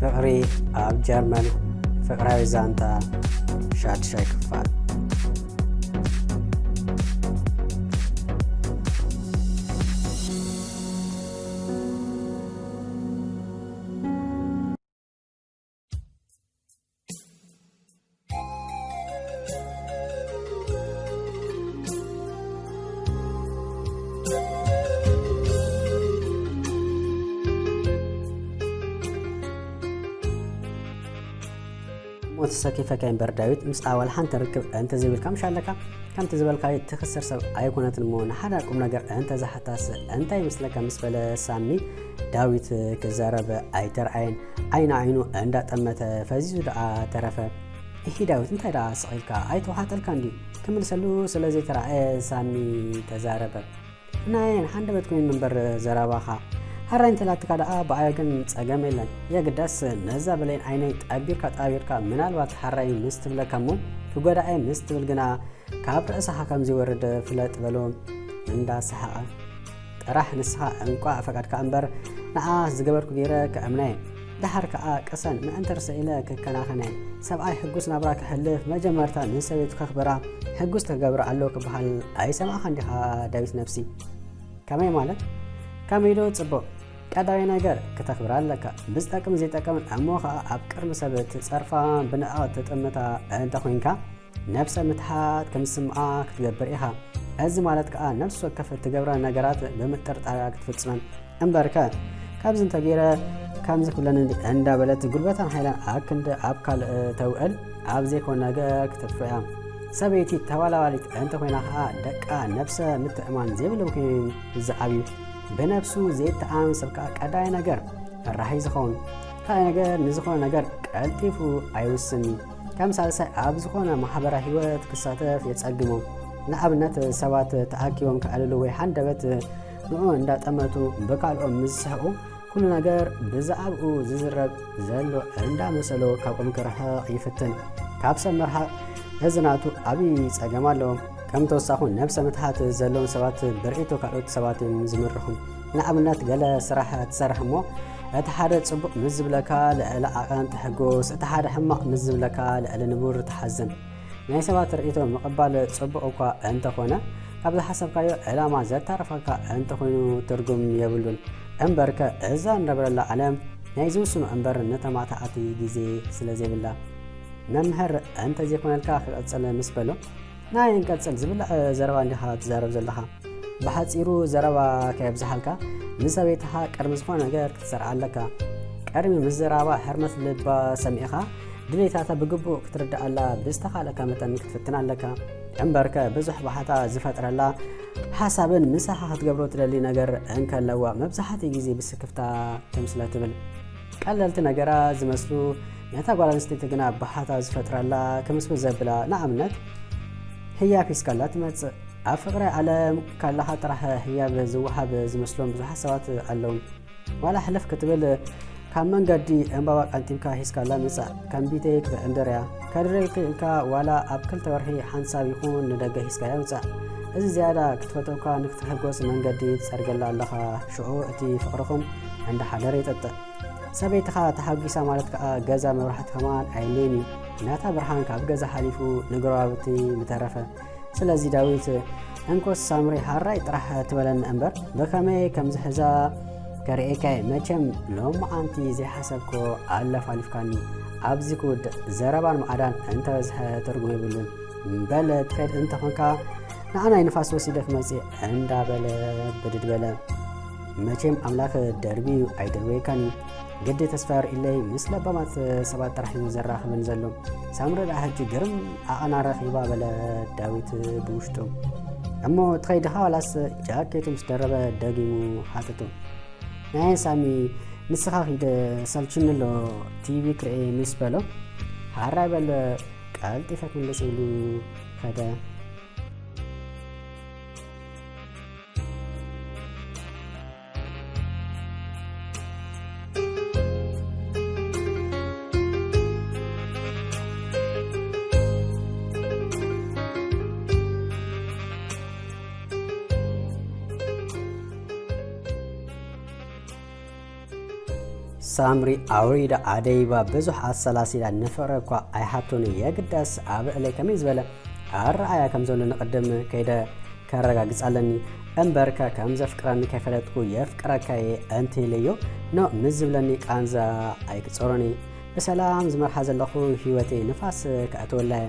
ፍቕሪ ኣብ ጀርመን፣ ፍቕራዊ ዛንታ፣ ሻድሻይ ክፋል። እሞ ተሰኪፈካ እምበር ዳዊት፣ ምስኣ ዋላ ሓንቲ ርክብ እንተዘይብልካ ምሽ ኣለካ። ከምቲ ዝበልካዮ ትኽስር ሰብ ኣይኮነትን እሞ፣ ንሓዳ ቁም ነገር እንተዝሓታስ እንታይ ይመስለካ? ምስ በለ ሳሚ፣ ዳዊት ክዛረብ ኣይተርኣየን። ዓይኒ ዓይኑ እንዳጠመተ ፈዚዙ ደኣ ተረፈ። እሂ ዳዊት፣ እንታይ ደኣ ስቕ ኢልካ? ኣይተዋሓጠልካን ድዩ? ክምልሰሉ ስለ ዘይተራእየ ሳሚ ተዛረበ። ናየን ሓንደበት ኮይኑ እምበር ዘረባኻ። ሃራይ እንተላትካ ደኣ ብኣየ ግን ጸገም የለን። የግዳስ ነዛ ብሌን ዓይነይ ጠቢርካ ጣቢርካ፣ ምናልባት ሃራይ ምስ ትብለካ እሞ ክጎዳኣየ ምስ ትብል ግና ካብ ርእስኻ ከም ዘይወርድ ፍለጥ በሎ እንዳሰሓቐ። ጥራሕ ንስኻ እንቋዕ ፈቀድካ እምበር ንዓ ዝገበርኩ ገይረ ከእምናየ። ደሓር ከኣ ቅሰን ምእንቲ ርእሰ ኢለ ክከናኸነ። ሰብኣይ ሕጉስ ናብራ ከሕልፍ መጀመርታ ንሰበይቱ ከኽብራ ሕጉስ ተገብር ኣሎ ክበሃል ኣይሰማዕኻን ዲኻ ዳዊት ነብሲ? ከመይ ማለት? ከመይ ዶ ጽቡቕ? ቀዳማይ ነገር ክተኽብራ ኣለካ። ብዝጠቅም ዘይጠቅምን እሞ ኸኣ ኣብ ቅድሚ ሰብ ትጸርፋ ብንዕቐት ትጥምታ እንተ ኾይንካ፣ ነብሰ ምትሓት ከም ዝስምዓ ክትገብር ኢኻ። እዚ ማለት ከኣ ነፍሲ ወከፍ እትገብራ ነገራት ብምጥርጣር ክትፍጽመን። እምበርከ፣ ካብዚ እንተገይረ ከምዚ ክብለኒ እንዲ እንዳበለት ጉልበታን ሓይላን ኣብ ክንዲ ኣብ ካልእ ተውዕል፣ ኣብ ዘይኮነ ነገር ክተጥፍኦ እያ። ሰበይቲ ተዋላዋሊት እንተኾይና ከኣ ደቃ ነብሰ ምትእማን ዘይብሎም ኮይኖም ዝዓብዩ። ብነብሱ ዘይተኣማመን ሰብ ከኣ ቀዳማይ ነገር ፈራሂ ዝኸውን። ካልኣይ ነገር ንዝኾነ ነገር ቀልጢፉ ኣይውስን እዩ። ከም ሳልሳይ ኣብ ዝኾነ ማሕበራዊ ህይወት ክሳተፍ የጸግሞ። ንኣብነት ሰባት ተኣኪቦም ከዕልሉ ወይ ሃንደበት ንኡ እንዳጠመቱ ብካልኦም ምስ ዝስሕቑ ኩሉ ነገር ብዛዕባኡ ዝዝረብ ዘሎ እንዳመሰሎ ካብኦም ክርሕቕ ይፍትን። ካብ ሰብ ምርሓቕ እዚ ናቱ ዓብዪ ጸገም ኣለዎ። ከም ተወሳኹ ነብሰ ምትሓት ዘለዎም ሰባት ብርእይቶ ካልኦት ሰባት እዮም ዝምርኹ። ንኣብነት ገለ ስራሕ ትሰርሕ እሞ እቲ ሓደ ጽቡቕ ምስ ዝብለካ ልዕሊ ዓቐን ትሕጎስ፣ እቲ ሓደ ሕማቕ ምስ ዝብለካ ልዕሊ ንቡር ትሓዝን። ናይ ሰባት ርእይቶ ምቕባል ጽቡቕ እኳ እንተኾነ፣ ካብ ዝሓሰብካዮ ዕላማ ዘታርፈካ እንተኾይኑ ትርጉም የብሉን። እምበርከ እዛ ንነብረላ ዓለም ናይ ዝውስኑ እምበር ንተማታኣቲ ግዜ ስለ ዘይብላ። መምህር እንተዘይኮነልካ ክቕጽል ምስ በሎ፣ ናይ እንቀጽል ዝብላዕ ዘረባ እንዲኻ ትዛረብ ዘለኻ። ብሓጺሩ ዘረባ ከየብዝሓልካ ንሰበይትኻ ቅድሚ ዝኾነ ነገር ክትሰርዓ ኣለካ። ቅድሚ ምዝራባ ህርመት ልባ ሰሚዕኻ ድሌታታ ብግቡእ ክትርድኣላ ብዝተኻእለካ መጠን ክትፍትን ኣለካ። እምበርከ ብዙሕ ባሕታ ዝፈጥረላ ሓሳብን ምሳኻ ክትገብሮ ትደሊ ነገር እንከለዋ መብዛሕትኡ ግዜ ብስክፍታ ትም ስለ ትብል። ቀለልቲ ነገራት ዝመስሉ ነታ ጓል ኣንስተይቲ ግና ባሕታ ዝፈጥረላ ክምስምስ ዘብላ። ንኣብነት ህያብ ሒዝካላ ትመጽእ። ኣብ ፍቕሪ ዓለም ካለኻ ጥራሕ ህያብ ዝወሃብ ዝመስሎም ብዙሓት ሰባት ኣለዉ። ዋላ ሕልፍ ክትብል ካብ መንገዲ ዕምባባ ቀንጢብካ ሒዝካላ ምጻእ ከም ቢተይ ክትዕንድር እያ። ከድረልክ ኢልካ ዋላ ኣብ ክልተ ወርሒ ሓንሳብ ይኹን ንደገ ሒዝካያ ምጻእ። እዚ ዝያዳ ክትፈትወካ ንክትሕጎስ መንገዲ ትጸርገላ ኣለኻ። ሽዑ እቲ ፍቕርኹም እንዳሓደረ ይጠጥዕ። ሰበይትኻ ተሓጒሳ ማለት ከኣ ገዛ መብራህቲ ከማን ኣየድልየን እዩ። ናታ ብርሃን ካብ ገዛ ሓሊፉ ንጎረባብቲ ምተረፈ። ስለዚ ዳዊት እንኮስ ሳምሪ ሃራይ ጥራሕ ትበለኒ እምበር ብኸመይ ከም ዝሕዛ ከርእየካ እየ። መቸም ሎማዓንቲ ዘይሓሰብኮ ኣለፋሊፍካኒ። ኣብዚ ክውድእ ዘረባን ማዕዳን እንተበዝሐ ትርጉም የብሉን። በለ ትኸድ እንተኾንካ ንዓናይ ንፋስ ወሲደ ክመጽእ እንዳበለ ብድድ በለ። መቸም ኣምላኽ ደርቢ ኣይደርበየካን እዩ። ግዲ ተስፋ የርእለይ ምስ ለባማት ሰባት ጥራሕ እዩ ዘራኽበን ዘሎ። ሳምሪ ደኣ ሕጂ ግርም ዓቐና ረኺባ በለ ዳዊት ብውሽጡ። እሞ ትኸይድኻ ዋላስ ጃኬቱ ምስ ደረበ ደጊሙ ሓተቶ። ናይ ሳሚ ንስኻ ኺድ ሰልችኒ ኣሎ ቲቪ ክርኢ ምስ በሎ ሃራይ በል ቀልጢፈ ክምለስ ኢሉ ኸደ። ሳምሪ ኣውሪዳ ኣደይባ ብዙሕ ኣሰላሲላ፣ ንፍቕሪ እኳ ኣይሓቶን፣ የግዳስ ኣብ ልዕለይ ከመይ ዝበለ ኣረኣእያ ከም ዘሎ ንቕድም ከይደ ከረጋግጽ ኣለኒ። እምበርከ ከም ዘፍቅረኒ ከይፈለጥኩ የፍቅረካየ እንተ ኢለዮ፣ ኖ ምስ ዝብለኒ ቃንዛ ኣይክጾሮኒ። ብሰላም ዝመርሓ ዘለኹ ህይወተይ ንፋስ ከእትወላየ።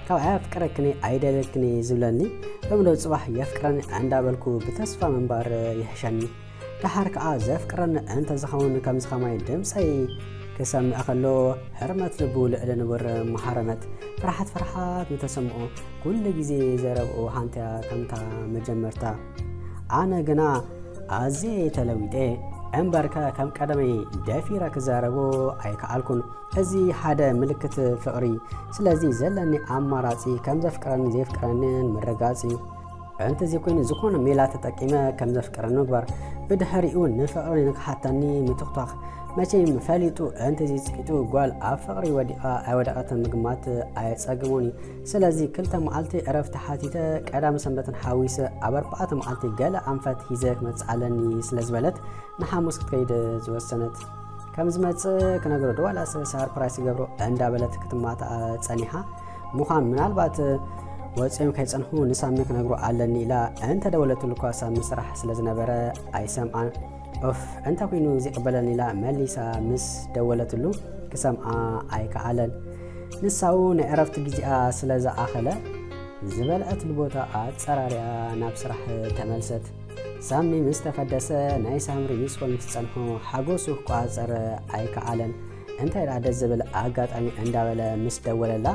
ካብ ኣየፍቅረክኒ ኣይደልክኒ ዝብለኒ፣ ሎሚ ዶ ጽባሕ የፍቅረኒ እንዳበልኩ ብተስፋ ምንባር ይሕሸኒ። ደሓር ከኣ ዘፍቅረኒ እንተ ዝኸውን ከምዚ ኸማይ ድምጸይ ክሰምዕ ከሎ፣ ሕርመት ልቡ ልዕሊ ንቡር መሃረመት። ፍርሓት ፍርሓት ምተሰምዖ፣ ኩሉ ግዜ ዘረብኡ ሃንትያ ከምታ መጀመርታ። ኣነ ግና ኣዝየ ተለዊጠ። እምበርከ ከም ቀደመይ ደፊረ ክዛረቦ ኣይከኣልኩን። እዚ ሓደ ምልክት ፍቕሪ። ስለዚ ዘለኒ ኣማራጺ ከም ዘፍቅረኒ ዘየፍቅረንን ምርጋጽ እዩ። እንተዘይኮይኑ ዝኾነ ሜላ ተጠቂመ ከም ዘፍቅረኒ ምግባር። ብድሕሪኡ ንፍቕሪ ንክሓተኒ ምትኽቷኽ። መቸም ፈሊጡ እንተዘይጽቂጡ ጓል ኣብ ፍቕሪ ወዲቓ ኣይወደቐትን ምግማት ኣየጸግሞን እዩ። ስለዚ ክልተ መዓልቲ ዕረፍቲ ሓቲተ ቀዳም ሰንበትን ሓዊሰ ኣብ ኣርባዕተ መዓልቲ ገለ ኣንፈት ሒዘ ክመጽእ ኣለኒ ስለ ዝበለት ንሓሙስ ክትከይድ ዝወሰነት። ከም ዝመጽእ ክነግሮ ዶ ዋላስ ሳርፕራይስ ክገብሮ እንዳበለት ክትማታኣ ጸኒሓ ምዃን። ምናልባት ወጺኦም ከይጸንሑ ንሳሚ ክነግሮ ኣለኒ ኢላ እንተ ደወለትሉ እኳ ሳሚ ስራሕ ስለ ዝነበረ ኣይሰምዓን። ኦፍ፣ እንታይ ኮይኑ ዘይቅበለኒ ኢላ መሊሳ ምስ ደወለትሉ ክሰምዓ ኣይከኣለን። ንሳው ናይ ዕረፍቲ ግዜኣ ስለ ዝኣኸለ ዝበልዐትሉ ቦታ ኣጸራሪያ ናብ ስራሕ ተመልሰት። ሳሚ ምስ ተፈደሰ ናይ ሳምሪ ሚስኮል ምስ ጸንሖ ሓጎሱ ክቋጸር ኣይከኣለን። እንታይ ደኣ ደስ ዝብል ኣጋጣሚ እንዳበለ ምስ ደወለላ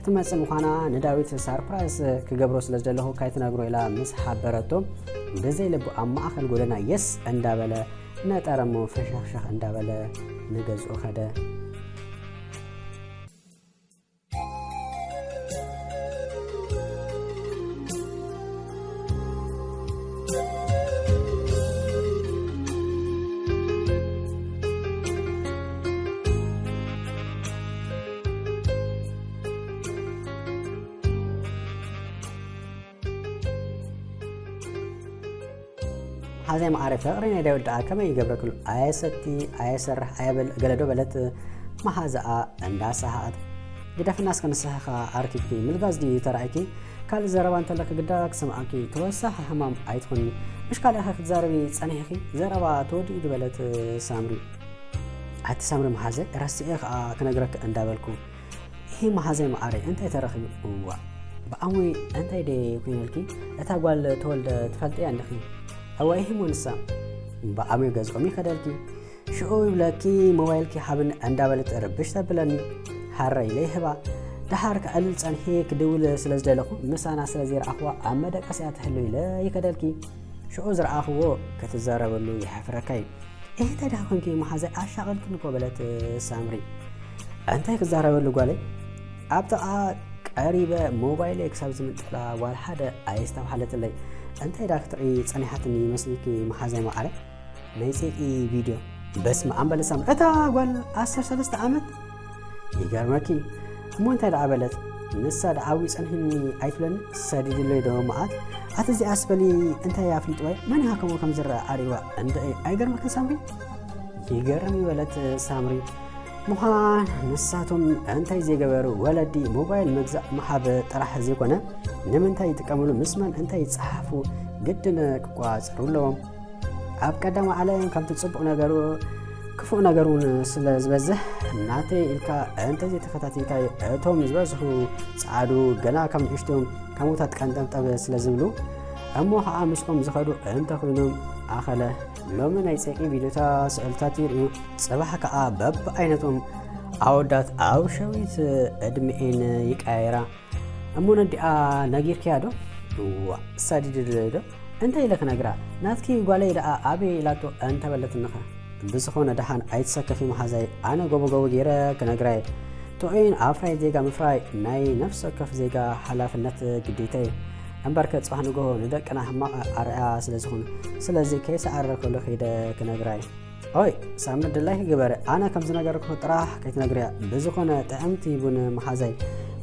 ክትመጽእ ምዃና ንዳዊት ሳርፕራይዝ ክገብሮ ስለ ዝደለኹ ካይትነግሮ ኢላ ምስ ሓበረቶ ብዘይ ልቡ ኣብ ማእከል ጎደና የስ እንዳበለ ነጠረ እሞ ፈሸኽሸኽ እንዳበለ ንገዝኡ ከደ። ሓዘይ መዓረ ፍቕሪ ናይ ዳዊት ደኣ ከመይ ይገብረክሉ? ኣየሰቲ፣ ኣየሰርሕ፣ ኣየብል ገለ ዶ በለት መሓዛኣ እንዳሰሃኣት። ግደፍና እስከ ንስኻ ኣርኪብኪ ምልጋዝ ድዩ ተራእኪ? ካልእ ዘረባ እንተለኪ ግዳ ክሰምዓኪ፣ ተወሳኺ ሕማም ኣይትኹኒ። ምሽ ካልእ ኢኺ ክትዛረቢ ጸኒሕኪ? ዘረባ ተወዲኡ ድበለት ሳምሪ። ኣቲ ሳምሪ መሓዘይ ረሲኤ ከኣ ክነግረኪ እንዳበልኩ። ይሄ መሓዘይ መዓረይ እንታይ ተረኺቡ? እዋ ብኣሙይ እንታይ ደየ ኮይነልኪ? እታ ጓል ተወልደ ትፈልጥያ እንዲኺ? እዋ ይሄ ሞንሳ ብኣሙይ ገዝኦም ይኸደልኪ። ሽኡ ይብለኪ ሞባይልኪ ሃብን እንዳበለት ርብሽ ተብለኒ። ሃረ ኢለ ይህባ። ደሓር ከዕልል ጸንሒ ክድውል ስለ ዝደለኹ ምሳና ስለ ዘይረኣኽዋ ኣብ መደቀስያ ትህሉ ኢለ ይኸደልኪ። ሽኡ ዝረኣኽዎ ክትዛረበሉ ይሕፍረካ እዩ። እህ እንታይ ደኣ ኮንኪ መሓዘይ ኣሻቐልክኒ እኮ በለት ሳምሪ። እንታይ ክዛረበሉ ጓለይ? ኣብ ጥቓ ቀሪበ ሞባይለይ ክሳብ ዝምንጥላ ዋላ ሓደ ኣየስተብሃለትለይ። እንታይ ደኣ ክትርኢ ጸኒሓትኒ ይመስልኪ መሓዘይ መዓረ? ናይ ጽይቂ ቪድዮ። በስመ ኣብ በለ ሳምሪ። እታ ጓል ዓሰርተ ሰለስተ ዓመት? ይገርመኪ እሞ እንታይ ደኣ በለት? ንሳ ደኣ ዓብዩ ጸንሕኒ ኣይትብለኒ? ሰዲድለይ ዶ መዓት? ኣቲ እዚኣስ በሊ እንታይ ኣፍሊጥዋ እዩ? መን ኢኻ ከምኡ ከም ዝረኣ ኣርእዋ? እንድዒ ኣይገርመክን ሳምሪ? ይገርም እዩ በለት ሳምሪ። ምዃን ንሳቶም እንታይ ዘይገበሩ ወለዲ ሞባይል ምግዛእ ምሃብ ጥራሕ ዘይኮነ ንምንታይ ይጥቀምሉ ምስ መን እንታይ ይጸሓፉ ግድን ክቆጻጸሩ ኣለዎም። ኣብ ቀዳማይ ዓለም ከምቲ ጽቡቕ ነገሩ ክፉእ ነገር እውን ስለ ዝበዝሕ ናተይ ኢልካ እንተዘይተኸታቲልካዮ እቶም ዝበዝሑ ጸዓዱ ገና ካብ ንእሽቶም ካብ ምውታት ቀንጠብጠብ ስለ ዝብሉ እሞ ከዓ ምስኦም ዝኸዱ እንተኾይኖም ኣኸለ። ሎሚ ናይ ጸቂ ቪድዮታት ስእልታት ይርእዩ፣ ጽባሕ ከዓ በብዓይነቶም ኣወዳት ኣብ ሸዊት ዕድሚኤን ይቀያየራ። እሞ ነዲኣ ነጊርክያ ዶ? እዋ ሳዲድለ ዶ እንታይ ኢለ ክነግራ? ናትኪ ጓለይ ደኣ ኣበይ ኢላቶ እንተበለትንኸ? ብዝኾነ ደሓን ኣይትሰከፊ መሓዛይ፣ ኣነ ጎቦ ጎቦ ገይረ ክነግራየ። ጥዑይን ኣፍራይ ዜጋ ምፍራይ ናይ ነፍሲ ወከፍ ዜጋ ሓላፍነት ግዴታ እዩ። እምበርከ ጽባሕ ንግሆ ንደቅና ሕማቕ ኣርኣያ ስለ ዝኾኑ፣ ስለዚ ከይሰዓረ ከሎ ከይደ ክነግራየ። ኦይ ሳምሪ ድላይኪ ግበሪ፣ ኣነ ከም ዝነገርኩ ጥራሕ ከይትነግርያ። ብዝኾነ ጥዕምቲ ቡን መሓዛይ፣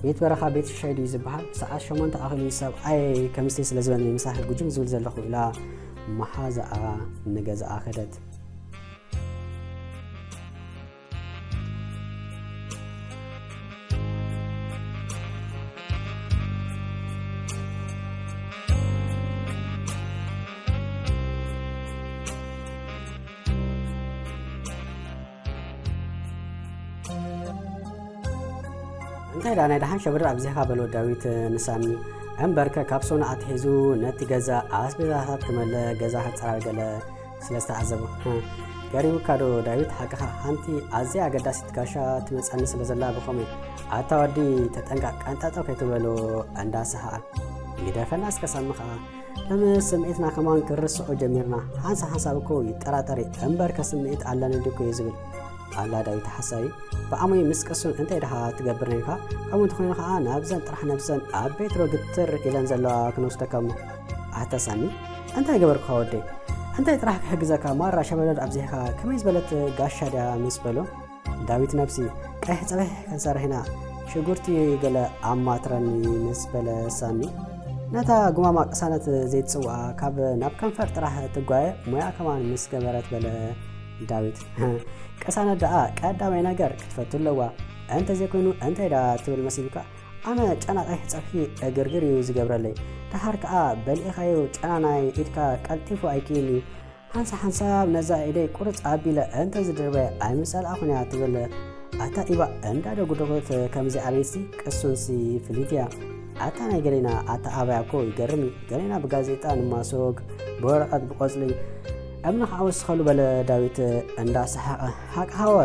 ቤት በረኻ ቤት ሽሻይ ድዩ ዝበሃል? ሰዓት ሸሞንተ ኣኺሉ ሰብኣይ ከምስቲ ስለ ዝበለኒ ምሳኺ ጉጅም ዝብል ዘለኹ ኢላ መሓዛኣ ንገዛኣ ከደት። እንታይ ደኣ ናይ ደሓን ሸበድር ኣብዚሕካ በሎ ዳዊት ንሳሚ። እምበርከ ካብ ሶና ኣትሒዙ ነቲ ገዛ ኣስቤዛታት ክመለ ገዛ ከጸራርገለ ስለ ዝተዓዘቦ። ገሪሙካ ዶ ዳዊት? ሓቅኻ ሓንቲ ኣዝያ ኣገዳሲት ጋሻ ትመጸኒ ስለ ዘላ ብኸመይ? ኣታ ወዲ ተጠንቀቕ ቀንጠጠው ከይትበሎ እንዳሰሓቐ። ግደፈና እስከ ሳሚ ኸኣ። ሎምስ ስምዒትና ከማን ክርስዖ ጀሚርና። ሓንሳብ ሓንሳብ እኮ ይጠራጠር እየ። እምበርከ ስምዒት ኣለኒ ድዩ እኮ እዩ ዝብል። ኣላ ዳዊት ሓሳዊ፣ ብዓሞይ ምስ ቅሱን እንታይ ደኻ ትገብር ነርካ? ከምኡ እንተኾይኑ ኸኣ ናብዘን ጥራሕ ነብሰን ኣብ ቤትሮ ግትር ኢለን ዘለዋ ክንወስደካ እሞ። ኣታ ሳሚ፣ እንታይ ገበርኩኻ ወደይ? እንታይ ጥራሕ ክሕግዘካ? ማራ ሸበለድ ኣብዚሕካ ከመይ ዝበለት ጋሻ ድያ ምስ በሎ፣ ዳዊት ነብሲ፣ ቀይሕ ጸብሒ ክንሰርሕ ኢና፣ ሽጉርቲ ገለ ኣማትረኒ ምስ በለ ሳሚ፣ ነታ ጉማማ ቅሳነት ዘይትጽውዓ ካብ ናብ ከንፈር ጥራሕ ትጓየ ሞያ ከማን ምስ ገበረት በለ ዳዊት። ቅሳነት ደኣ ቀዳማይ ነገር ክትፈቱ ኣለዋ፣ እንተዘይኮይኑ እንታይ ደኣ ትብል መሲሉካ? ኣነ ጨና ቀይሕ ጸብሒ እግርግር እዩ ዝገብረለይ። ደሓር ከኣ በሊዕኻዮ ጨና ናይ ኢድካ ቀልጢፉ ኣይክእልን እዩ። ሓንሳብ ሓንሳብ ነዛ ኢደይ ቁርጽ ኣቢለ እንተ ዝድርበያ ኣይምጸላእኹን እያ ትብል። ኣታ ኢባ እንዳ ደጉደጎት ከምዚ ኣበይሲ ቅሱንሲ ፍሊት እያ። ኣታ ናይ ገሌና ኣተኣባያ እኮ ይገርም እዩ። ገሌና ብጋዜጣ ንማሶግ፣ ብወረቐት ብቆጽሊ እምኒ ክዓወስኸሉ በለ ዳዊት እንዳ ሰሓቐ። ሓቂ ሃወ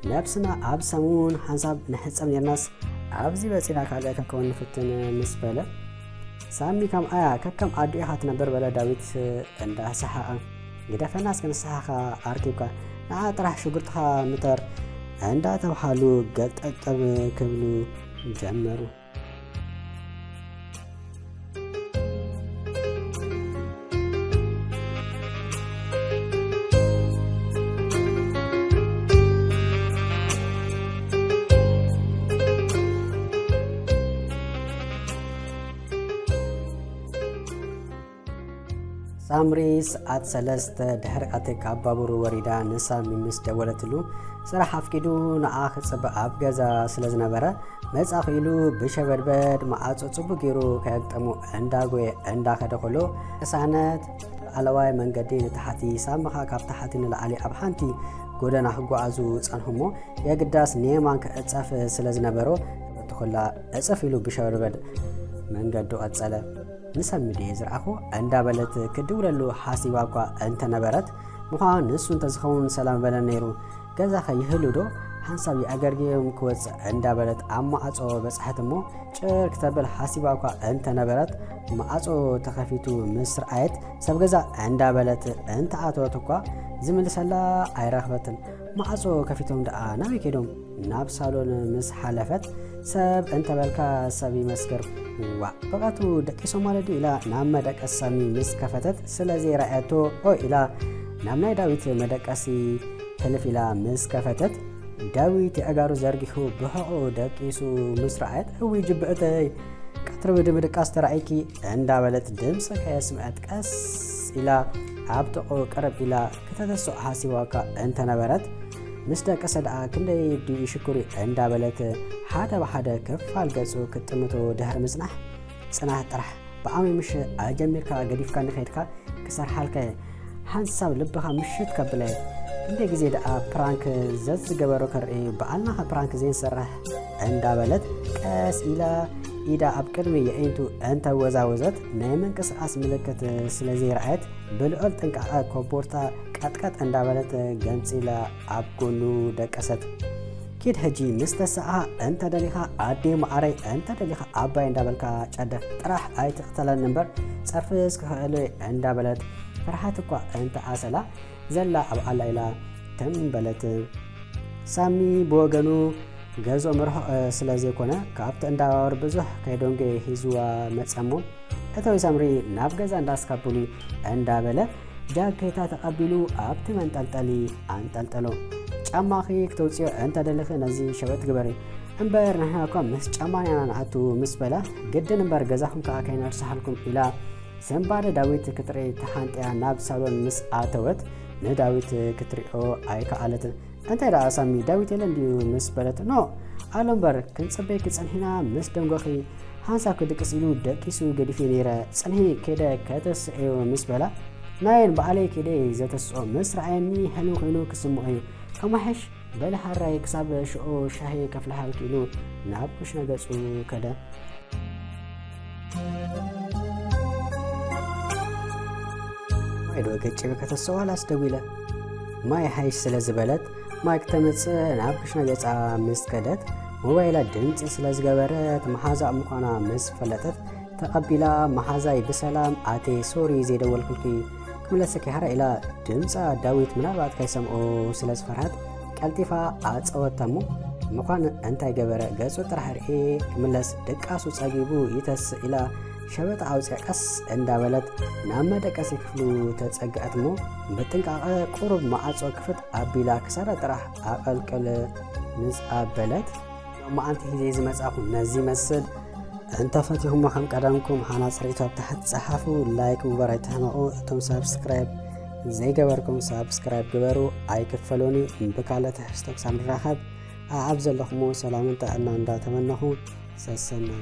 ነብስና ኣብ ሰሙን ሓንሳብ ንሕጸብ ኔርናስ ኣብዚ በጺና ካልእ ክንከውን ንፍትን ምስ በለ፣ ሳሚ ከምኣያ ከከም ኣዱ ኢኻ ትነብር በለ ዳዊት እንዳ ሰሓቐ። ግደፈና እስከ ንስሓኻ ኣርኪብካ ንዓ ጥራሕ ሽጉርትኻ ምተር እንዳ ተብሃሉ ገልጠጠብ ክብሉ ጀመሩ። ሳምሪ ሰዓት ሰለስተ ድሕሪ ኣቲ ካብ ባቡር ወሪዳ ንሳሚ ምስ ደወለትሉ፣ ስራሕ ኣፍቂዱ ንዓ ክጽበ ኣብ ገዛ ስለ ዝነበረ፣ መጻ ክኢሉ ብሸበድበድ መዓጾ ጽቡቕ ገይሩ ከየግጠሞ እንዳጎየ እንዳኸደ ከሎ፣ ቅሳነት ላዕለዋይ መንገዲ ንታሕቲ፣ ሳሚ ኸኣ ካብ ታሕቲ ንላዕሊ ኣብ ሓንቲ ጎደና ክጓዓዙ ጸንሑ እሞ፣ የግዳስ ንየማን ክዕጸፍ ስለ ዝነበሮ፣ እቲ ኹላ ዕጽፍ ኢሉ ብሸበድበድ መንገዱ ቀጸለ። ንሳሚ ድየ ዝረኣኹ እንዳበለት ክድውለሉ ሓሲባ እኳ እንተነበረት፣ ምዃኑ ንሱ እንተዝኸውን ሰላም በለን ነይሩ። ገዛኸ ይህሉ ዶ? ሓንሳብ ይኣገርግዮም ክወጽእ እንዳበለት ኣብ ማዕጾ በጽሐት እሞ፣ ጭር ክተብል ሓሲባ እኳ እንተነበረት፣ ማዕጾ ተኸፊቱ ምስ ረኣየት፣ ሰብ ገዛ እንዳበለት እንተኣተወት እኳ ዝምልሰላ ኣይረኽበትን። ማዕጾ ከፊቶም ደኣ ናበይ ከይዶም? ናብ ሳሎን ምስ ሓለፈት፣ ሰብ እንተበልካ ሰብ ይመስክር። ዋእ፣ ብቐቱ ደቂሶም ማለት ድዩ? ኢላ ናብ መደቀሲ ሳሚ ምስ ከፈተት፣ ስለ ዘይረኣየቶ ኦይ ኢላ ናብ ናይ ዳዊት መደቀሲ ሕልፍ ኢላ ምስ ከፈተት፣ ዳዊት የዕጋሩ ዘርጊሑ ብሕቖኡ ደቂሱ ምስ ረኣየት፣ እውይ ጅብዕተይ፣ ቀትሪ ብድምድቃስ ተራእይኪ እንዳበለት ድምፂ ከየስምዐት ቀስ ኢላ ኣብ ጥቕኡ ቅርብ ኢላ ከተተስኦ ሓሲባ እኳ እንተነበረት፣ ምስ ደቀሰ ደኣ ክንደይ ድዩ ሽኩር እዩ እንዳበለት ሓደ ብሓደ ክፋል ገጹ ክትጥምቶ ድሕሪ ምጽናሕ፣ ጽናሕ ጥራሕ ብዓሚ ምሽ ኣጀሚርካ ገዲፍካኒ ከይድካ ክሰርሓልካ እየ። ሓንሳብ ልብኻ ምሽት ከብለ። ክንደይ ግዜ ደኣ ፕራንክ ዘዝገበሮ ከርኢ በዓልናኸ ፕራንክ ዘይንሰርሕ እንዳበለት ቀስ ኢላ ኢዳ ኣብ ቅድሚ የዒንቱ እንተወዛወዘት ናይ ምንቅስቓስ ምልክት ስለ ዘይረኣየት ብልዑል ጥንቃቐ ኮቦርታ ቀጥቀጥ እንዳበለት ገንጺላ ኣብ ጎኑ ደቀሰት። ኪድ ሕጂ ምስ ተሰኣ እንተ ደሊኻ ኣዴ መዓረይ እንተ ደሊኻ ኣባይ እንዳበልካ ጨደፍ ጥራሕ ኣይትቕተለኒ እምበር ጸርፍስ ክኽእል እንዳበለት ፍርሓት እኳ እንተ ኣሰላ ዘላ ኣብ ዓላ ኢላ ትም በለት። ሳሚ ብወገኑ ገዝኦም ርሑቕ ስለ ዘይኮነ ካብቲ እንዳባወር ብዙሕ ከይደንጎየ ሒዝዋ መጸ እሞ እተዊ ሳምሪ ናብ ገዛ እንዳስካቡሊ እንዳበለ ጃኬታ ተቐቢሉ ኣብቲ መንጠልጠሊ ኣንጠልጠሎ። ጫማኺ ክተውፅዮ እንተደለኺ ነዚ ሸበጥ ግበሪ እምበር ንሕና እኳ ምስ ጫማና ኢና ንኣቱ ምስ በላ ግድን እምበር ገዛኹም ከዓ ከይነርስሓልኩም ኢላ ስንባደ ዳዊት ክትርኢ ተሓንጥያ ናብ ሳሎን ምስ ኣተወት ንዳዊት ክትሪኦ ኣይከኣለትን። እንታይ ደኣ ሳሚ ዳዊት የለን ድዩ ምስ በለት ኖ ኣሎ እምበር ክንጽበይኪ ጸኒሕና ምስ ደንጎኺ ሓንሳብ ክድቅስ ኢሉ ደቂሱ ገዲፉ ነይረ ጽንሒ ከይደ ከተስዕዮ ምስ በላ ናየን ባዕለይ ከይደ ዘተስኦ ምስ ረኣየኒ ሕልሚ ኮይኑ ክስምዖ እዩ ከማሕሽ በሊ ሓራይ ክሳብ ሽዑ ሻሂ ከፍልሓልኪ ኢሉ ናብ ኩሽነ ገጹ ከደ። ማይ ዶ ገጭበ ከተሰዋላስ ደዊለ? ማይ ሃይሽ ስለ ዝበለት ማይ ክተምጽእ ናብ ክሽነ ገጻ ምስ ከደት፣ ሞባይላ ድምጺ ስለ ዝገበረት መሓዛ ምዃና ምስ ፈለጠት፣ ተቐቢላ፣ "መሓዛይ ብሰላም ኣቴ፣ ሶሪ ዘይደወልኩልኪ፣ ክምለሰኪ ሓራ" ኢላ ድምጻ ዳዊት ምናልባት ከይሰምኦ ስለ ዝፈርሃት፣ ቀልጢፋ ኣጸወታ እሞ፣ ምዃን እንታይ ገበረ፣ ገጹ ጥራሕ ርኤ ክምለስ ድቃሱ ጸጊቡ ይተስእ ኢላ ሸበጥ ኣውፅያ ቀስ እንዳበለት ናብ መደቀሲ ክፍሉ ተጸግዐት እሞ፣ ብጥንቃቐ ቁሩብ ማዕጾ ክፍት ኣቢላ ክሳዳ ጥራሕ ኣቐልቅል ምስ ኣበለት፣ "ሎማዓንቲ ሒዘ ዝመጻኹ ነዚ ይመስል። እንተፈቲኹሞ ከም ቀደምኩም ሃናጺ ርእይቶ ኣብ ታሕቲ ጸሓፉ፣ ላይክ ምግባር ኣይትሕመቑ። እቶም ሳብስክራይብ ዘይገበርኩም ሳብስክራይብ ግበሩ፣ ኣይክፈሉን እዩ። ብካልእ ትሕዝቶ ክሳብ ንራኸብ፣ ኣኣብ ዘለኹሞ ሰላምን ጥዕና እንዳተመነኹ ሰሰናዩ."